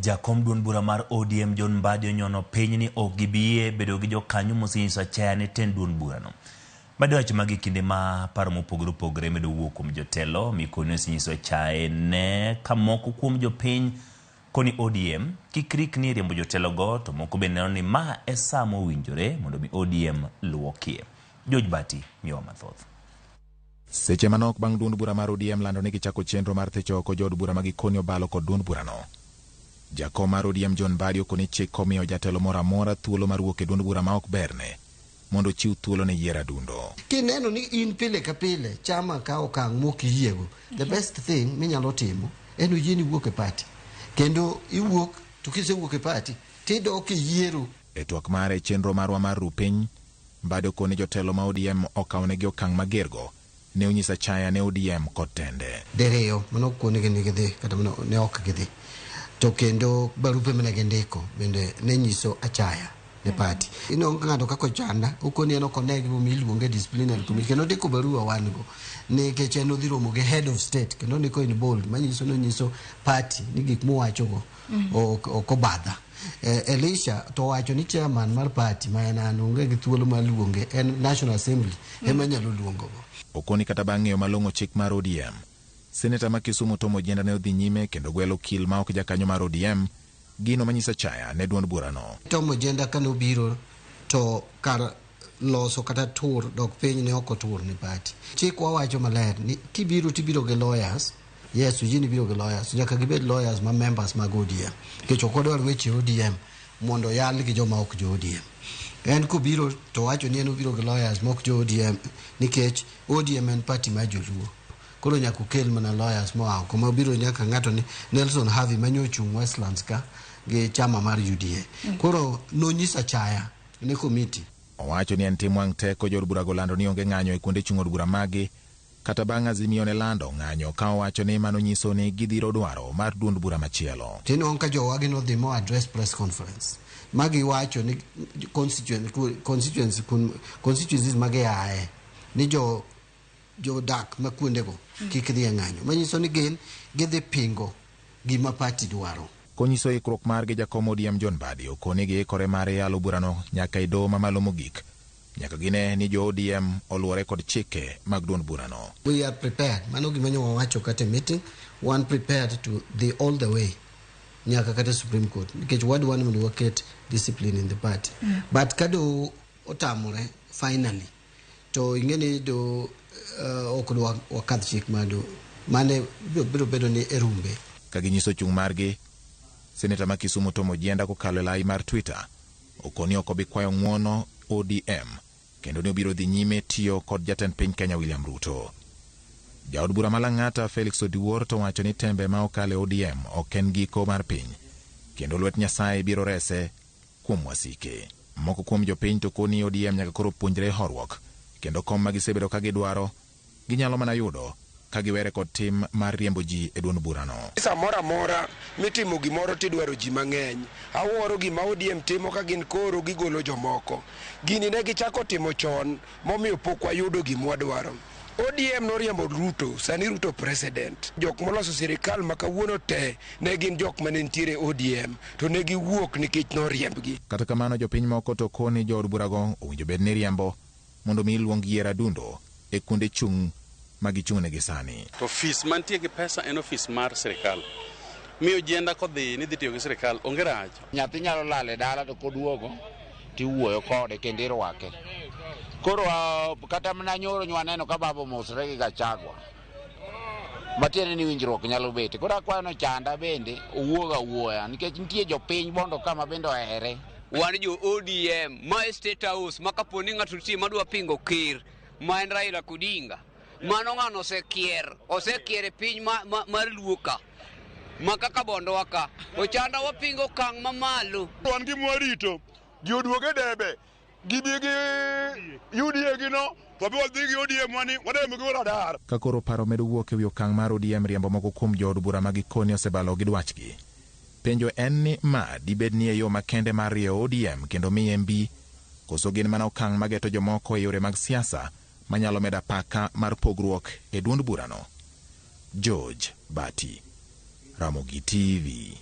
Jakom duond bura mar ODM John Mbadi onyono piny ni ok gibi yie bedo gi jokanyo mosenyiso achaya ne tend duond burano. Mbadi owacho magi e kinde ma paro mopogore opogore medo wuok kuom jotelo mikoni osenyiso achaye ne ka moko kuom jopiny koni ODM kik rikni e riembo jotelogo to moko bende neno ni ma e saa mowinjore mondo mi ODM luokie. George Bati miyowa mathoth. Seche manok bang' duond bura mar ODM lando ni gichako chenro mar thicho oko jood bura ma gikoni obalo kod duond burano. Jakom mar ODM John Mbadi okoni chik omiyo jatelo moro amora thuolo mar wuok e duond bura ma ok berne mondo ochiw thuolo ne yiero adundo. Kineno ni in pile ka pile chama ka okang' mok iyiego, the best thing minyalo timo en oyieni wuok e party. Kendo iwuok to kisewuok e party tidok e yiero. E twak mare e chenro marwa mar ru piny, Mbadi okoni jotelo ma ODM okawnegi okang' mager go ne onyiso achaya ne ODM kod tende. Diriyo mane okonegi ni gidhi kata mane ne ok gidhi. To kendo barupe mane gindiko bende ne nyiso achaya ne party. Ineno ka ng'ato kaka Ochanda okoni en ok one gimomiyo iluonge e disciplinary committee kendo ondiko barua wan go nikech en odhi romo gi head of state kendo ondiko in bold manyiso ni onyiso party ni gik mowachogo ok ok obadha. Elisha to owacho ni chairman mar party ma en an onge gi thuolo mar luonge en National Assembly ema nyalo luongogo. Okoni kata bang' ng'eyo malong'o chik mar ODM, Seneta ma Kisumu Tom Ojienda ne odhi nyime kendo gwelo okil ma ok jakanyo mar ODM, gino manyiso achaya ne duond burano. Tom Ojienda kane obiro to kar loso kata tur dok piny ne ok otur ne party. Chik wawacho maler ni kibiro tibiro gi lawyers. Yes, oyieni biro gi lawyers. Nyaka gibed lawyers ma members mag ODM. Nikech ok wadwar weche ODM mondo oyal gi joma ok jo ODM. En kobiro to owacho ni en obiro gi lawyers ma ok jo ODM nikech ODM en party mar joluo. Koro nyaka okel mana lawyers moa oko ma obiro nyaka ng'ato ni Nelson Havi manyo ochung' Westlands ka gi chama mar UDA. Koro nonyiso achaya ne committee. Owacho ni en tim wang' teko jood burago lando ni onge ng'anyo e kuonde chung' od bura maggi Kata bang' Azimio ne lando ng'anyo ka owacho ni mano nyiso ni gidhiro dwaro mar duond bura machielo. Tinwang'o ka jowagi nodhi mo address press conference ma giwacho ni constituency, constituencies ma giaye ni jo jodak ma kuondego kik dhi e ng'anyo manyiso ni gin gidhi pingo gima party dwaro. Konyiso ikruok margi jakom ODM John Mbadi okoni giikore mar yalo burano nyaka e doho mamalo mogik. Nyaka gine ni jo ODM oluwore kod chike mag duond burano. We are prepared. Mano gima nyo wawacho kata e meeting. Wan prepared to dhi all the way nyaka kata Supreme Court nikech wadwa ni mondo waket discipline in the party. But ka do otamore finally to ing'e ni do ok dwa wakadh chik mar do mane biro bedo ni e rumbe. Ka ginyiso chung' margi, Seneta ma Kisumu Tom Ojienda kokalo e lai mar Twitter okoni ok obi kwayo ng'uono ODM kendo ni obiro dhi nyime tiyo kod jatend piny Kenya William Ruto. Jaod bura ma Lang'ata Felix Odiwuor to wacho ni tembe ma okale ODM ok en giko mar piny kendo lwet Nyasaye biro rese kuom wasike. Moko kuom jopiny to koni ODM nyaka koro puonjre horuok kendo kom ma gisebedo ka gidwaro ginyalo mana yudo ka giwere kod tim mar riembo ji e duond burano. Samoro amora mitimo gimoro tidwaro ji mang'eny. Awuoro gima ODM timo ka gin koro gigolo jomoko. Gini ne gichako timo chon momiyo pok wayudo gima wadwaro. ODM noriembo Ruto, sani Ruto president. Jok moloso sirikal ma kawuono te ne gin jok mane nitiere ODM to ne giwuok nikech noriembgi. Kata kamano jopiny moko to koni jood burago owinjo bed ni riembo mondo mi luong yier adundo e kuonde chung' ma gichung'negi sani. To ofis mantie gi pesa en ofis mar sirikal. Miyo ojienda kodhi ni dhi tiyo gi sirikal onge rach. Nyathi nyalo lal e dala to koduogo tiwuoyo kode kendo irwake. Koro kata mana nyoro nyaneno ka baba omosre gi Gachagua. Matiende ni winjruok nyalo bete. Koro akwayo ni Ochanda bende owuog awuoya nikech nitie jopiny Bondo ka ma bende ohere. Wan jo ODM ma e State House ma kapo ni ng'ato nitie madwa pingo ker ma en Raila Odinga, mano ng'ano osekier, osekier e piny mar Luo ka ma kaka Bondowa ka. Ochanda wapingo okang' mamalo. Wan gi mwarito ji oduog e debe gibi gi UDA gi no to wabi wadhi gi ODM wani wadem gi radar. Ka koro paro medo wuok e wi okang' mar ODM riembo moko kuom jood bura ma gikoni osebalo gi dwachgi. Penjo en ni ma dibed ni e yo makende mar rieyo ODM kendo miye mbi koso gin mana okang' mageto jomoko e yore mag siasa manyalo medo apaka mar pogruok e duond burano? George Bati, Ramogi TV.